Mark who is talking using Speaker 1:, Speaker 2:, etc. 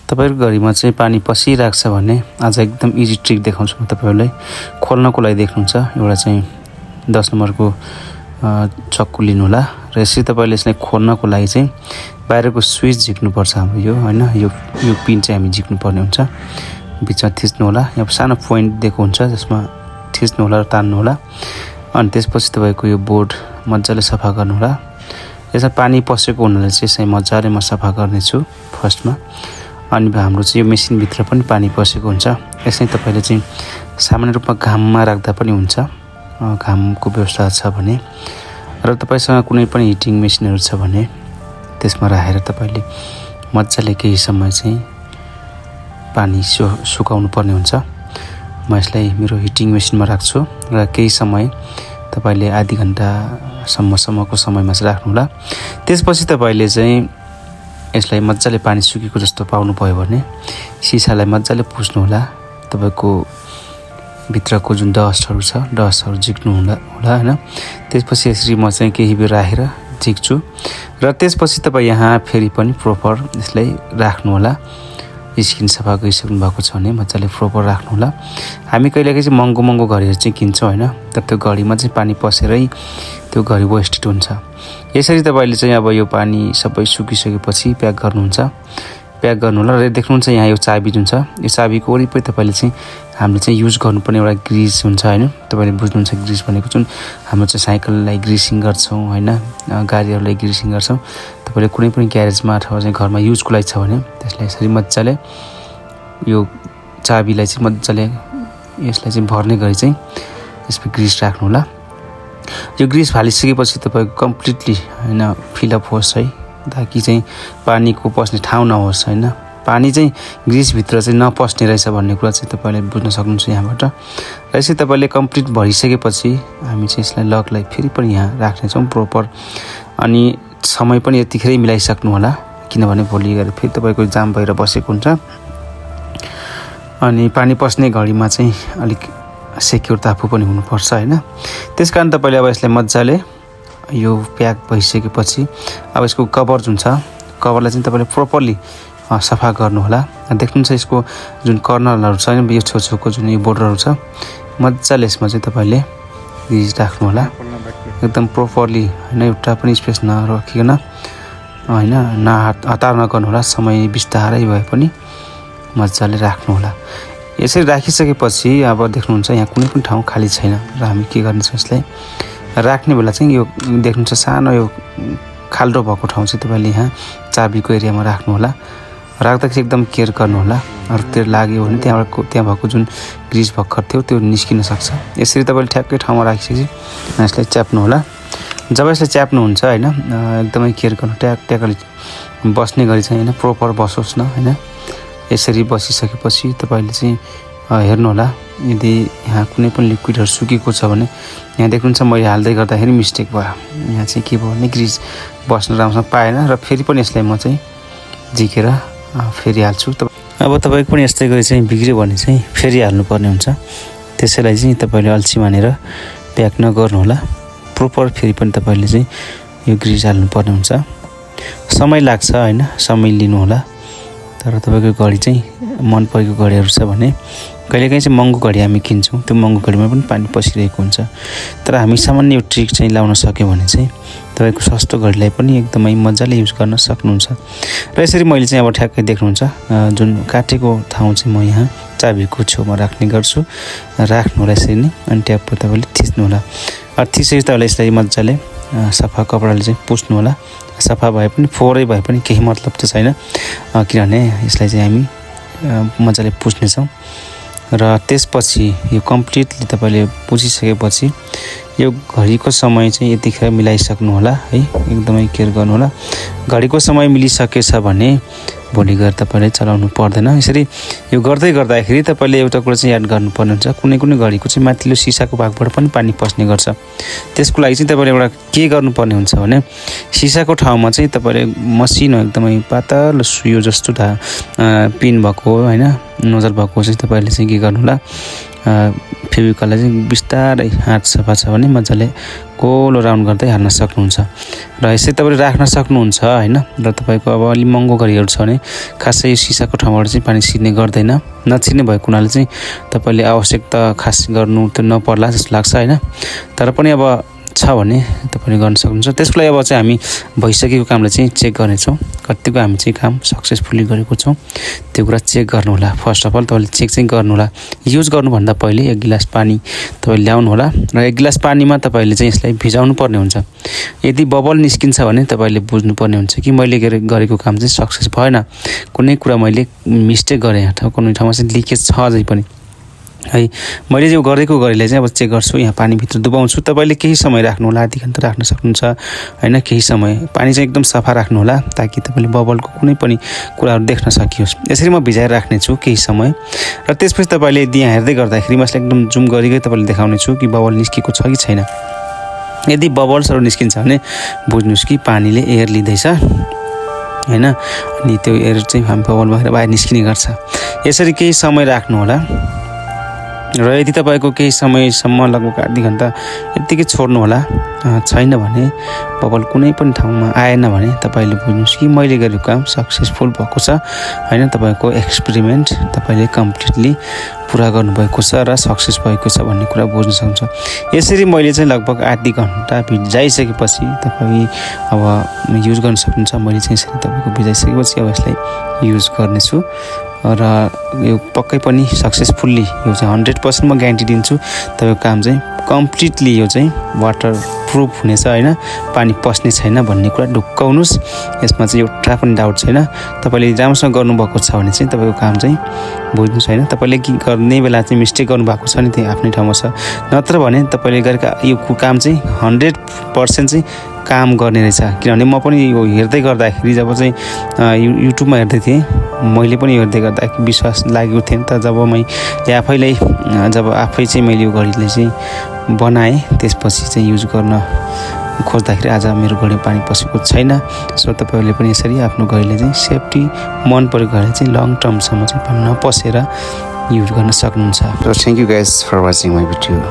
Speaker 1: तपाईहरुको घरमा चाहिँ पानी पसिरहेको छ भने आज एकदम इजी ट्रिक देखाउँछु म तपाईहरुलाई। खोल्नको लागि देख्नुहुन्छ एउटा चाहिँ 10 नम्बरको चक्कु लिनु होला र यसरी तपाईले यसलाई खोल्नको लागि चाहिँ बाहिरको स्विच झिक्नु पर्छ हाम्रो यो हैन यो पिन चाहिँ हामी झिक्नु पर्ने हुन्छ। बीचमा थिच्नु होला, यहाँ सानो पोइन्ट दिएको हुन्छ जसमा थिच्नु होला र तान्नु होला। अनि त्यसपछि तपाईको यो बोर्ड मज्जाले सफा गर्नु होला। यसमा पानी पसेको हुनाले चाहिँ यसलाई मज्जाले म सफा गर्ने छु फर्स्टमा। अनि हाम्रो चाहिँ यो मेसिन भित्र पनि पानी पसेको हुन्छ। यसलाई तपाईले चाहिँ सामान्य रूपमा घाममा राख्दा पनि हुन्छ, घामको व्यवस्था छ भने, र तपाईसँग कुनै पनि हिटिङ मेसिनहरु छ भने त्यसमा राखेर तपाईले मज्जाले केही समय चाहिँ पानी सुकाउनु पर्ने हुन्छ। म यसलाई मेरो हिटिङ मेसिनमा राख्छु र केही समय तपाईले आधी घण्टासम्मको समयमा चाहिँ राख्नु होला। त्यसपछि तपाईले चाहिँ यसलाई मज्जाले पानी सुकेको जस्तो पाउनु भयो भने सिसालाई मज्जाले पुस्नु होला। तपाईको भित्रको जुन डस्टहरु छ डस्टहरु झिक्नु होला हैन। त्यसपछि यसरी म चाहिँ केही बेर राखेर झिक्छु र त्यसपछि तपाई यहाँ फेरि पनि प्रोपर यसलाई राख्नु होला। स्किन सफा गरिसक्नु भएको छ भने मज्जाले प्रोपर राख्नु होला। हामी कहिलेकाहीँ चाहिँ महँगो घडीहरु चाहिँ किन्छौं हैन, तर त्यो घडीमा चाहिँ पानी पसेरै त्यो घडी वेस्टेड हुन्छ। यसरी तपाईले चाहिँ अब यो पानी सबै सुकिसकेपछि प्याक गर्नुहुन्छ। प्याक गर्नु होला र देख्नुहुन्छ यहाँ यो चाबी जुन छ, यो चाबीको वरिपरि तपाईले चाहिँ हामीले चाहिँ युज गर्नुपर्ने एउटा ग्रिस हुन्छ हैन। तपाईले बुझ्नुहुन्छ ग्रिस भनेको जुन हाम्रो चाहिँ साइकललाई ग्रिसिङ गर्छौं हैन, गाडीहरुलाई ग्रिसिङ गर्छौं। तपाईले कुनै पनि ग्यारेजमा अथवा चाहिँ घरमा युजको लागि छ भने त्यसलाई यसरी मज्जाले यो चाबीलाई चाहिँ मज्जाले यसलाई चाहिँ भर्ने गरी चाहिँ यसमा ग्रिस राख्नु होला। यो ग्रिस फालिसकेपछि तपाईको कम्प्लिटली हैन फिल अप होस् है, ताकि चाहिँ पानीको पस्ने ठाउँ नहोस् हैन। पानी चाहिँ ग्रिस भित्र चाहिँ नपस्ने रहेछ भन्ने कुरा चाहिँ तपाईले बुझ्न सक्नुहुन्छ यहाँबाट। र यसरी तपाईले कम्प्लिट भरिसकेपछि हामी चाहिँ यसलाई लकलाई फेरि पनि यहाँ राख्ने छौं प्रोपर। अनि समय पनि यतिखेरै मिलाइसक्नु होला, किनभने भोलि गएर फेरि तपाईको जाम भएर बसेको हुन्छ। अनि पानी पस्ने घडीमा चाहिँ अलिक सेक्युर आफू पनि हुनुपर्छ हैन। त्यसकारण तपाईले अब यसलाई मज्जाले यो प्याक भइसकेपछि अब यसको कभर जुन छ, कभरलाई चाहिँ तपाईले प्रोपरली सफा गर्नु होला। देख्नुहुन्छ यसको जुन कर्नरहरु छ नि, यो छेउछेउको जुन यो बोर्डरहरु छ, मज्जाले यसमा चाहिँ तपाईले ग्रिस राख्नु होला एकदम प्रोपरली हैन। एउटा पनि स्पेस नराखिकन हैन, हतार नगर्नु होला। समय बिस्तारै भए पनि मज्जाले राख्नु होला। यसरी राखिसकेपछि अब देख्नुहुन्छ यहाँ कुनै पनि ठाउँ खाली छैन र हामी के गर्नेछौं, यसलाई राख्ने बेला चाहिँ यो देख्नुहुन्छ सानो यो खाल्डो भएको ठाउँ चाहिँ तपाईले यहाँ चाबीको एरियामा राख्नु होला। राख्दाखेरि एकदम केयर गर्नु होला, अरु त्यो लाग्यो भने त्यहाँ भएको जुन ग्रिस भक्कर थियो त्यो निस्किन सक्छ। यसरी तपाईले ठ्याक्कै ठाउँमा राखिसकेपछि यसलाई च्याप्नु होला। जब यसलाई च्याप्नु हुन्छ हैन, एकदमै केयर गर्नु, ट्याकले बस्ने गरी चाहिँ हैन प्रोपर बसोस् न हैन। यसरी बसिसकेपछि तपाईले चाहिँ हेर्नु होला यदि यहाँ कुनै पनि लिक्विडहरु सुकेको छ भने। यहाँ देख्नुहुन्छ मैले हाल्दै गर्दाखेरि मिस्टेक भयो, यहाँ चाहिँ के भयो भने ग्रिस बस्न राम्रोसँग पाएन र फेरि पनि यसलाई म चाहिँ झिकेर फेरि हाल्छु। अब तपाईको पनि यस्तै गरी चाहिँ बिग्रियो भने चाहिँ फेरि हाल्नु पर्ने हुन्छ। त्यसैलाई चाहिँ तपाईले अल्छी मानेर प्याक नगर्नु होला। प्रोपर फेरि पनि तपाईले चाहिँ यो ग्रिस हाल्नु पर्ने हुन्छ। समय लाग्छ हैन, समय लिनु होला। तर तपाईको घडी चाहिँ मन परेको घडीहरु छ भने कहिलेकाहीँ चाहिँ महँगो घडी हामी किन्छौं, त्यो महँगो घडीमा पनि पानी पसिरहेको हुन्छ। तर हामी सामान्य यो ट्रिक चाहिँ लाउन सक्यौं भने चाहिँ तपाईको सस्तो घडीलाई पनि एकदमै मज्जाले युज गर्न सक्नुहुन्छ। र यसरी मैले चाहिँ अब ठ्याक्कै देख्नुहुन्छ जुन काटेको ठाउँ चाहिँ म यहाँ चाबीको छेउमा राख्ने गर्छु। राख्नु होला यसरी नै, अनि ट्याप तपाईले थिच्नु होला। थिचेपछि तपाईले यसलाई मज्जाले सफा कपडाले चाहिँ पुस्नु होला। सफा भए पनि फोहोरै भए पनि केही मतलब त छैन, किनभने यसलाई चाहिँ हामी मज्जाले पुस्ने छौं। र त्यसपछि यो कम्प्लिटली तपाईले पुछिसकेपछि यो घडीको समय चाहिँ यतिखेर मिलाइसक्नु होला है, एकदमै केयर गर्नु होला। घडीको समय मिलिसकेछ भने भोलि गएर तपाईले चलाउनु पर्दैन। यसरी यो गर्दाखेरि तपाईले एउटा कुरा चाहिँ याद गर्नुपर्ने हुन्छ, कुनै घडीको चाहिँ माथिल्लो सिसाको भागबाट पनि पानी पस्ने गर्छ। त्यसको लागि चाहिँ तपाईले एउटा के गर्नुपर्ने हुन्छ भने सिसाको ठाउँमा चाहिँ तपाईले मसिनो एकदमै पातलो सुयो जस्तो पिन भएको हैन, नोजल भएको चाहिँ तपाईले चाहिँ के गर्नु होला, फेभिकललाई चाहिँ बिस्तारै हात सफा छ भने मजाले गोलो राउन्ड गर्दै हाल्न सक्नुहुन्छ र यसै तपाईँले राख्न सक्नुहुन्छ हैन। र तपाईँको अब अलि महँगो घडीहरू छ भने खासै यो सिसाको ठाउँबाट चाहिँ पानी छिर्ने गर्दैन। नछिर्ने भएको हुनाले चाहिँ तपाईँले आवश्यकता खास गर्नु त नपर्ला जस्तो लाग्छ हैन। तर पनि अब छ भने तपाईँले गर्न सक्नुहुन्छ। त्यसको लागि अब चाहिँ हामी भइसकेको कामलाई चाहिँ चेक गर्नेछौँ, कतिको हामी चाहिँ काम सक्सेसफुली गरेको छौँ त्यो कुरा चेक गर्नु होला। फर्स्ट अफ अल तपाईँले चेक चाहिँ गर्नु होला। युज गर्नुभन्दा पहिले 1 गिलास पानी तपाईँले ल्याउनु होला र 1 गिलास पानीमा तपाईँले चाहिँ यसलाई भिजाउनु पर्ने हुन्छ। यदि बबल निस्किन्छ भने तपाईँले बुझ्नुपर्ने हुन्छ कि मैले गरेको काम चाहिँ सक्सेस भएन, कुनै कुरा मैले मिस्टेक गरेँ अथवा कुनै ठाउँमा चाहिँ लिकेज छ अझै पनि है। मैले जो गरेको गरीलाई चाहिँ अब चेक गर्छु, यहाँ पानीभित्र डुबाउँछु। तपाईँले केही समय राख्नु होला, आधी घन्टा राख्न सक्नुहुन्छ हैन। केही समय पानी चाहिँ एकदम सफा राख्नु होला ताकि तपाईँले बबलको कुनै पनि कुराहरू देख्न सकियोस्। यसरी म भिजाएर राख्नेछु केही समय र त्यसपछि तपाईँले यहाँ हेर्दै गर्दाखेरि म यसलाई एकदम जुम गरिकै तपाईँले देखाउने छु कि बबल निस्केको छ कि छैन। यदि बबल्सहरू निस्किन्छ भने बुझ्नुहोस् कि पानीले एयर लिँदैछ हैन, अनि त्यो एयर चाहिँ हामी बबल भएर बाहिर निस्किने गर्छ। यसरी केही समय राख्नु होला र यदि तपाईँको केही समयसम्म लगभग आधी घन्टा यत्तिकै छोड्नु होला, छैन भने बबल कुनै पनि ठाउँमा आएन भने तपाईँले बुझ्नुहोस् कि मैले गरेको काम सक्सेसफुल भएको छ हैन। तपाईँको एक्सपेरिमेन्ट तपाईँले कम्प्लिटली पुरा गर्नुभएको छ र सक्सेस भएको छ भन्ने कुरा बुझ्न सक्नुहुन्छ। यसरी मैले चाहिँ लगभग आधी घन्टा भिजाइसकेपछि तपाईँ अब युज गर्न सक्नुहुन्छ। मैले चाहिँ यसरी तपाईँको भिजाइसकेपछि अब यसलाई युज गर्नेछु र यो पक्कै पनि सक्सेसफुल्ली यो चाहिँ 100% म ग्यारेन्टी दिन्छु तपाईँको काम चाहिँ कम्प्लिटली यो चाहिँ वाटर प्रुफ हुनेछ हैन, पानी पस्ने छैन भन्ने कुरा ढुक्काउनुस्। यसमा चाहिँ एउटा पनि डाउट छैन। तपाईँले राम्रोसँग गर्नुभएको छ भने चाहिँ तपाईँको काम चाहिँ बुझ्नुहोस् हैन। तपाईँले के गर्ने बेला चाहिँ मिस्टेक गर्नुभएको छ नि त्यही आफ्नै ठाउँमा छ, नत्र भने तपाईँले गरेका यो काम चाहिँ 100% चाहिँ काम गर्ने रहेछ। किनभने म पनि यो हेर्दै गर्दाखेरि जब चाहिँ युट्युबमा हेर्दै थिएँ, मैले पनि हेर्दै गर्दा विश्वास लागेको थिएन। त जब मैले आफै चाहिँ मैले यो घडीलाई चाहिँ बनाएँ त्यसपछि चाहिँ युज गर्न खोज्दाखेरि आज मेरो घडीमा पानी पसेको छैन। सो तपाईँहरूले पनि यसरी आफ्नो घडीलाई चाहिँ सेफ्टी मन परेको घडीलाई चाहिँ लङ टर्मसम्म चाहिँ पानी नपसेर युज गर्न सक्नुहुन्छ।
Speaker 2: So thank you guys for watching my video.